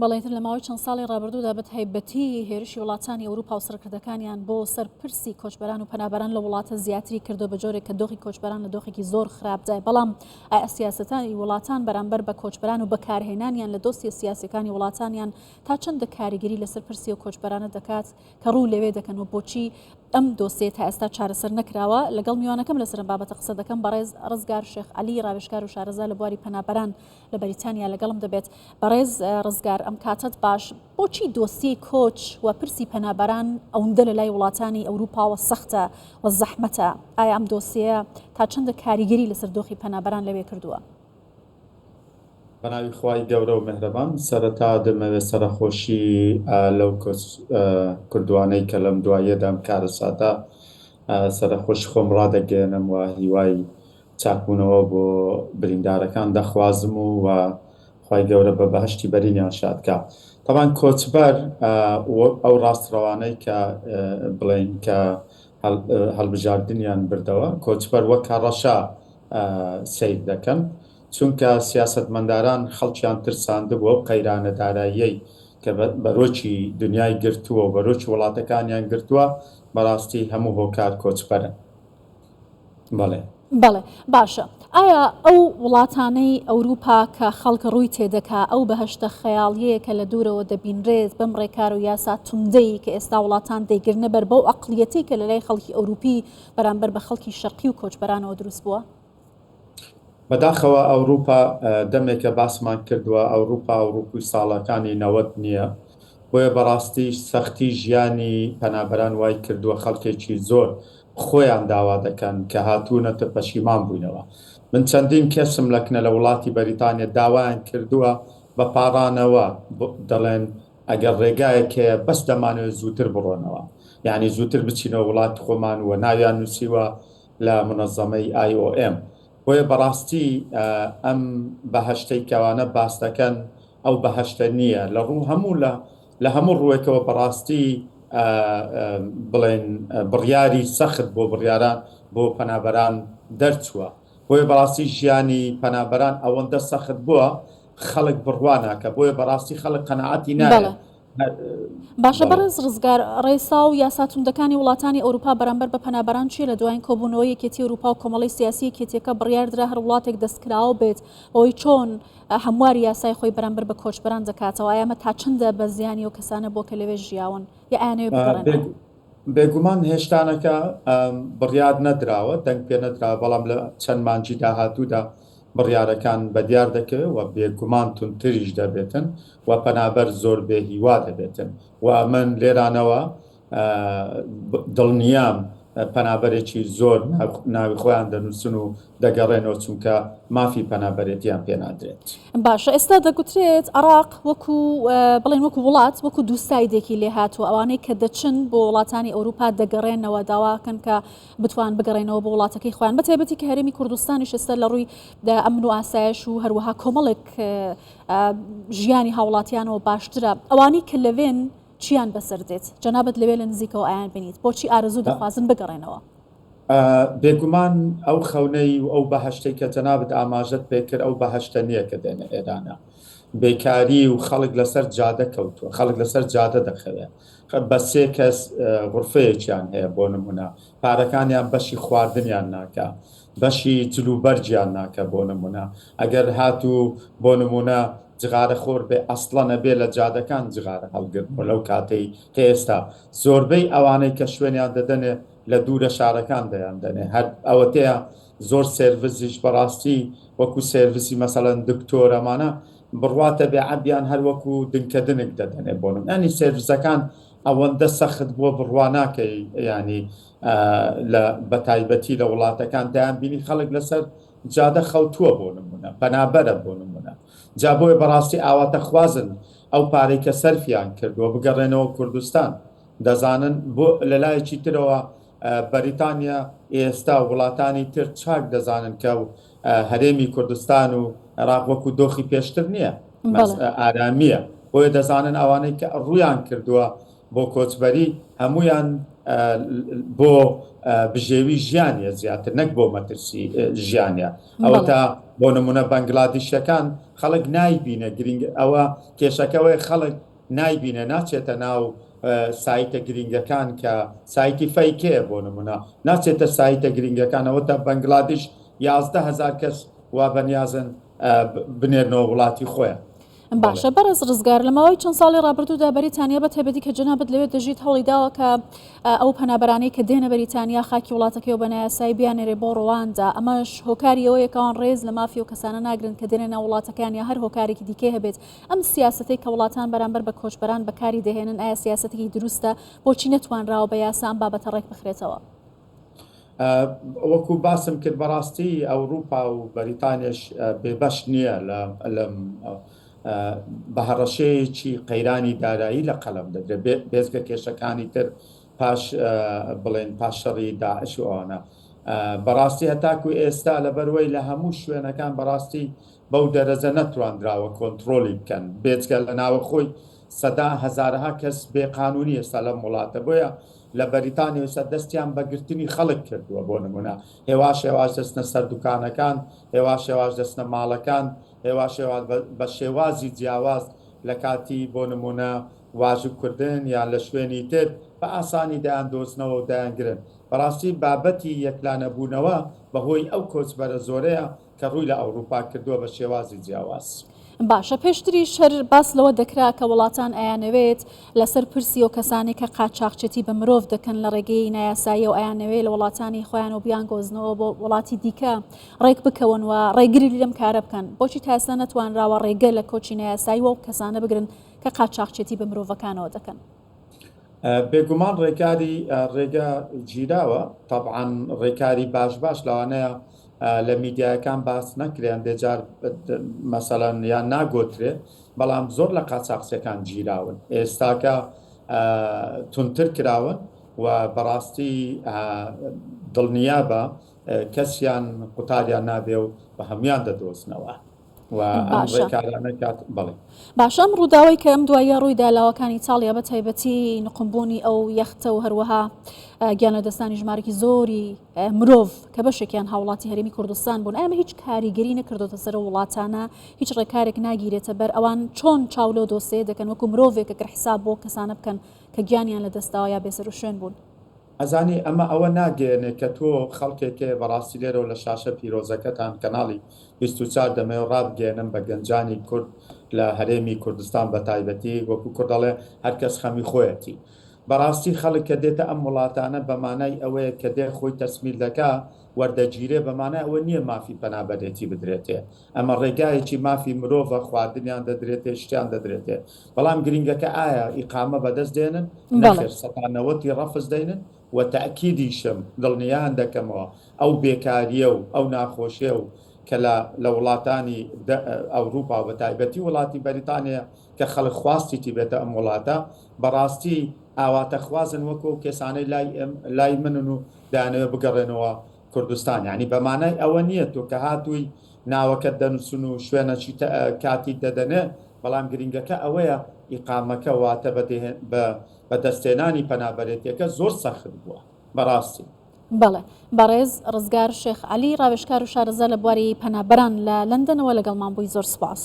بەڵێ تر لە ماوەی چەند ساڵی ڕابردوودا بە تایبەتی هێرشی وڵاتانی ئەوروپا و سەرکردەکانیان بۆ سەر پرسی کۆچبەران و پەنابەران لە وڵاتە زیاتری کردو بە جۆرێک کە دۆخی کۆچبەران لە دۆخێکی زۆر خراپدای بەڵام ئایا سیاسەتانی وڵاتان بەرامبەر بە کۆچبەران و بەکارهێنانیان لە دۆسیە سیاسیەکانی وڵاتانیان تا چەندە کاریگەری لەسەر پرسی و کۆچبەرانە دەکات کە ڕوو لەوێ دەکەن و بۆچی ئەم دۆسیە تا ئێستا چارەسەر نەکراوە؟ لەگەڵ میوانەکەم لەسەر ئەم بابەتە قسە دەکەم، بەڕێز ڕزگار شێخ عەلی، ڕاوێژکار و شارەزا لە بواری پەنابەران لە بەریتانیا لەگەڵم دەبێت. بەڕێز ڕزگار ئەم کاتەت باش، بۆچی دۆسیەی کۆچ و پرسی پەنابەران ئەوندە لە لای وڵاتانی ئەوروپاوە سەختە و زەحمەتە؟ ئایا ئەم دۆسیەیە تا چەندە کاریگەری لەسەر دۆخی پەنابەران لەوێ کردووە؟ بەناوی خوای گەورە و میهرەبان سەرەتا دەمەوێت سەرەخۆشی لەو کۆچ کردوانەی کە لەم دواییەدا ئەم کارەساتە سەرەخۆشی خۆم ڕادەگەیەنم و هیوای چاکبوونەوە بۆ بریندارەکان دەخوازم و و خوای گەورە بە بەهەشتی بەرینیان شاد کا. تەبعەن کۆچبەر ئەو ڕاستڕەوانەی کە بڵێین کە هەڵبژاردنیان بردەوە کۆچبەر وەک هەڕەشە سەیر دەکەن، چونکە سیاسەتمەنداران خەڵکیان ترساندبوو، ئەو قەیرانە داراییەی کە بەرۆکی دنیای گرتووە و بەرۆکی وڵاتەکانیان گرتووە، بەڕاستی هەموو هۆکار کۆچبەرن. بەڵێ. بەڵێ باشە ئایا ئەو وڵاتانەی ئەوروپا کە خەڵک ڕووی تێدەکا ئەو بەهەشتە خەیاڵیەیە کە لە دوورەوە دەبینرێت بەم ڕێکار و یاسا توندەی کە ئێستا وڵاتان دەیگرنە بەر بەو ئەقڵیەتەی کە لەلای خەڵکی ئەوروپی بەرامبەر بە خەڵکی شەرقی و کۆچبەرانەوە دروست بووە؟ بەداخەوە ئەوروپا دەمێکە باسمان کردووە ئەوروپا ئەوروپوی ساڵەکانی 90 نییە بۆیە بەڕاستی سەختی ژیانی پەنابەران وای کردووە خەڵکێکی زۆر خۆیان داوا دەکەن کە هاتوونەتە پەشیمان بووینەوە من چەندین کەسم لەکنە لە وڵاتی بەریتانیا داوایان کردووە بە پاڕانەوە دەڵێن ئەگەر ڕێگایەک هەیە بەس دەمانەوێت زووتر بڕۆنەوە یانی زووتر بچینەوە وڵاتی خۆمان و ناویان نووسیوە لە مونەزەمەی IOM بۆیە بەڕاستی ئەم بەهەشتەی کەوانە باس دەکەن ئەو بەهەشتە نییە لە ڕوو هەموو لە لە هەموو ڕووێکەوە بەڕاستی بڵێن بڕیاری سەخت بۆ بڕیاران بۆ پەنابەران دەرچووە بۆیە بەڕاستی ژیانی پەنابەران ئەوەندە سەخت بووە خەڵک بڕوا ناکە بۆیە بەڕاستی خەڵک قەناعەتی نایە. باشە بەڕێز ڕزگار، ڕێسا و یاسا توندەکانی وڵاتانی ئەوروپا بەرامبەر بە پەنابەران چییە؟ لە دوایین کۆبوونەوەی یەکێتی ئەوروپا و کۆمەڵەی سیاسی یەکێتیەکە بڕیاردرا هەر وڵاتێک دەستکراوە بێت بەوەی چۆن هەمواری یاسای خۆی بەرامبەر بە کۆچبەران دەکاتەوە، ئایا ئەمە تا چەندە بە زیانی ئەو کەسانە بووە کە لەوێ ژیاون یا ئەیانەوێت بگەڕێنەوە؟ بێگومان هێشتانەکە بڕیار نەدراوە، دەنگ پێ نەدراوە، بەڵام لە چەند مانگی داهاتوودا بڕیارەکان بەدیار دەکەوێت و بێگومان توندتریش دەبێتن و پەنابەر زۆر بێ هیوا دەبێتن و من لێرانەوە دڵنیام پەنابەرێکی زۆر ناوی خۆیان دەنووسن و دەگەڕێنەوە چونکە مافی پەنابەرێتیان پێ نادرێت. باشە ئێستا دەگوترێت عێراق وەکو بڵێن وەکو وڵات وەکو دوو سایدێکی لێهاتووە ئەوانەی کە دەچن بۆ وڵاتانی ئەوروپا دەگەڕێنەوە داواکەن کە بتوان بگەڕێنەوە بۆ وڵاتەکەی خۆیان بە تایبەتی کە هەرێمی کوردستانیش ئێستا لە ڕووی ئەمن و ئاسایش و هەروەها کۆمەڵێک ژیانی هاوڵاتیانەوە باشترە ئەوانەی کە لەوێن چیان بەسەر دێت جەنابت لەوێ لە نزیکەوە ئایان بینیت بۆچی ئارەزوو دەخوازن بگەڕێنەوە؟ بێگومان ئەو خەونەی و ئەو بەهەشتەی کە جەنابت ئاماژەت پێکرد ئەو بەهەشتە نییە کە دێنە ئێرانە بێکاری و خەڵک لەسەر جادە کەوتووە خەڵک لەسەر جادە دەخەوێ بە سێ کەس غورفەیەکیان هەیە بۆ نمونە پارەکانیان بەشی خواردنیان ناکا بەشی جلوبەرگیان ناکە بۆ نمونە ئەگەر هاتوو بۆ نمونە جغارە خۆر بێ ئەسڵەن ئەبێ لە جادەکان جغارە هەڵگرن و لەو کاتەی کە ئێستا زۆربەی ئەوانەی کە شوێنیان دەدەنێ لە دوورە شارەکان دەیان دەنێ هەر ئەوەتەیە زۆر سێرڤسیش بەڕاستی وەکو سێرڤسی مەسەلەن دکتۆر ئەمانە بڕواتە بێ عەبیان هەر وەکو دنکە دنک دەدەنێ بۆ نمونە یانی سێرڤسەکان ئەوەندە سەخت بووە بڕوا ناکەی یانی لە بەتایبەتی لە وڵاتەکان دەیان بینی خەڵک لەسەر جادە خەوتووە بۆ نمونە پەنابەرە بۆ نمونە جا بۆیە بەڕاستی ئاواتەخوازن ئەو پارەی کە سەرفیان کردووە بگەڕێنەوە کوردستان دەزانن بۆ لەلایەکی ترەوە بەریتانیا ئێستا وڵاتانی تر چاک دەزانن کە هەرێمی کوردستان و عێراق وەکو دۆخی پێشتر نییە ئارامیە بۆیە دەزانن ئەوانەی کە ڕوویان کردووە بۆ کۆچبەری هەمویان بۆ بژێوی ژیانە زیاتر نەک بۆ مەترسی ژیانە ئەوە تا بۆ نمونە بەنگلادیشەکان خەڵک نایبینێ گرینگ ئەوە کێشەکەوەی خەڵک نایبینێ ناچێتە ناو سایتە گرینگەکان کە سایتی فەیکەیە بۆ نمونە ناچێتە سایتە گرینگەکان ئەوەتا بەنگلادیش 11 هەزار کەس وا بەنیازن بنێرنەوە وڵاتی خۆیان. باشە بەڕێز ڕزگار لە ماوەی چەند ساڵی ڕابردوودا بەریتانیا بە تایبەتی کە جەنابت لەوێ دەژیت هەوڵی داوە کە ئەو پەنابەرانەی کە دێنە بەریتانیا خاکی وڵاتەکەی و بە نایاسایی بیانێرێ بۆ ڕواندا ئەمەش هۆکاری ئەوەیە کەوان ڕێز لە مافی ئەو کەسانە ناگرن کە دێنە ناو وڵاتەکەیان یا هەر هۆکارێکی دیکەی هەبێت ئەم سیاسەتەی کە وڵاتان بەرامبەر بە کۆچبەران بەکاری دەهێنن ئایا سیاسەتێکی دروستە؟ بۆچی نەتوانراوە بە یاسا ئەم بابەتە ڕێک بخرێتەوە؟ وەکو باسم کرد بەڕاستی ئەوروپا و بەریتانیش بێبەش نییە لەم بە هەڕەشەیەکی قەیرانی دارایی لە قەلەم دەدرێت بێزگە کێشەکانی تر پاش بڵێن پاش شەڕی داعش و ئەوانە بەڕاستی هەتاکو ئێستا لەبەروەی لە هەموو شوێنەکان بەڕاستی بەو دەرەجە نەتواندراوە کۆنتڕۆلی بکەن بێجگە لە ناوەخۆی سەدا هەزارەها کەس بێ قانونی ئێستا لەم وڵاتە بۆیە لە بەریتانیا ئێستا دەستیان بە گرتنی خەڵک کردووە بۆ نمونە هێواش هێواش دەچنە سەر دوکانەکان هێواش هێواش دەچنە ماڵەکان هێواش هێواش بە شێوازی جیاواز لە کاتی بۆ نمونە واژوکردن یان لە شوێنی تر بە ئاسانی دەیاندۆزنەوە و دەیانگرن بەڕاستی بابەتی یەکلانەبوونەوە بەهۆی ئەو کۆچبەرە زۆرەیە کە ڕووی لە ئەوڕوپا کردووە بە شێوازی جیاواز. باشە پێشتریش هەر باس لەوە دەکرا کە وڵاتان ئەیانەوێت لەسەر پرسی ئەو کەسانەی کە قاچاخچێتی بە مرۆڤ دەکەن لە ڕێگەی نایاساییەوە ئەیانەوێت لە وڵاتانی خۆیانەوە بیانگۆزنەوە بۆ وڵاتی دیکە ڕێک بکەون و ڕێگری لەم کارە بکەن بۆچی تا ئێستا نەتوانراوە ڕێگە لە کۆچی نایاسایی و ئەو کەسانە بگرن کە قاچاخچێتی بە مرۆڤەکانەوە دەکەن؟ بێگومان ڕێکاری ڕێگە گیراوە تەبعەن ڕێکاری باش باش لەوانەیە لە میدیایەکان باس نەکرێ هەندێ جار مەسەلەن یان ناگۆترێ بەڵام زۆر لە قاچاخچیەکان گیراون ئێستاکە توندتر کراون و بەڕاستی دڵنیابە کەسیان قوتاریان نابێ و بە هەموان دەدۆزنەوە. و ئەم باشە. ڕێکارانە کات بەڵێ. باشە ئەم ڕووداوەی کە ئەم دواییە ڕوویدا لاوەکانی ئیتاڵیا بە تایبەتی نقومبوونی ئەو یەختە و هەروەها گیانلەدەستدانی ژمارێکی زۆری مرۆڤ کە بەشێکیان هاوڵاتی هەرێمی کوردستان بوون ئەمە هیچ کاریگەری نەکردۆتە سەر وڵاتانە هیچ ڕێکارێک ناگیرێتە بەر ئەوان چۆن چاو لەو دۆسێ دەکەن وەکو مرۆڤێک کە حساب بۆ کەسانە بکەن کە گیانیان لەدەستداوە یا بێسەروشوێن بوون. ئەزانی ئەمە ئەوە ناگەیەنێ کە تۆ خەڵکێک هەیە بەڕاستی لێرەوە لە شاشە پیرۆزەکەتان کەناڵی 24 دەمەوێ ڕابگەیەنم بە گەنجانی کورد لە هەرێمی کوردستان بە تایبەتی وەکو کورد دەڵێ هەر کەس خەمی خۆیەتی بەڕاستی خەڵک کە دێتە ئەم وڵاتانە بە مانای ئەوەیە کە دێ خۆی تەسمیل دەکا وەردەگیرێ بە مانای ئەوە نییە مافی پەنابەرێتی بدرێتێ ئەمە ڕێگایەکی مافی مرۆڤە خواردنیان دەدرێتێ شتیان دەدرێتێ بەڵام گرینگەکە ئایا ئیقامە بەدەست دێنن؟ بەڵێ. نەخێر سەتا نەوەتی ڕەفز دەینن و تەئکیدیشم دڵنیایان دەکەمەوە ئەو بێکاریە و ئەو ناخۆشیە و کە لە لە وڵاتانی دە ئەوروپا و بەتایبەتی وڵاتی بەریتانیا کە خەڵک خواستیتی بێتە ئەم وڵاتە بەڕاستی ئاواتەخوازن وەکو ئەو کەسانەی لای ئێم لای منن و دەیانەوێت بگەڕێنەوە کوردستان یانی بە مانای ئەوە نییە تۆ کە هاتووی ناوەکەت دەنووسن و شوێنەکی کاتیت دەدەنێ بەڵام گرینگەکە ئەوەیە ئیقامەکە واتە بە بەدەستهێنانی پەنابەرێتیەکە زۆر سەخت بووە بەڕاستی. بەڵێ بەڕێز ڕزگار شێخ عەلی ڕاوێژکار و شارەزا لە بواری پەنابەران لە لەندەنەوە لەگەڵمان بووی زۆر سوپاس.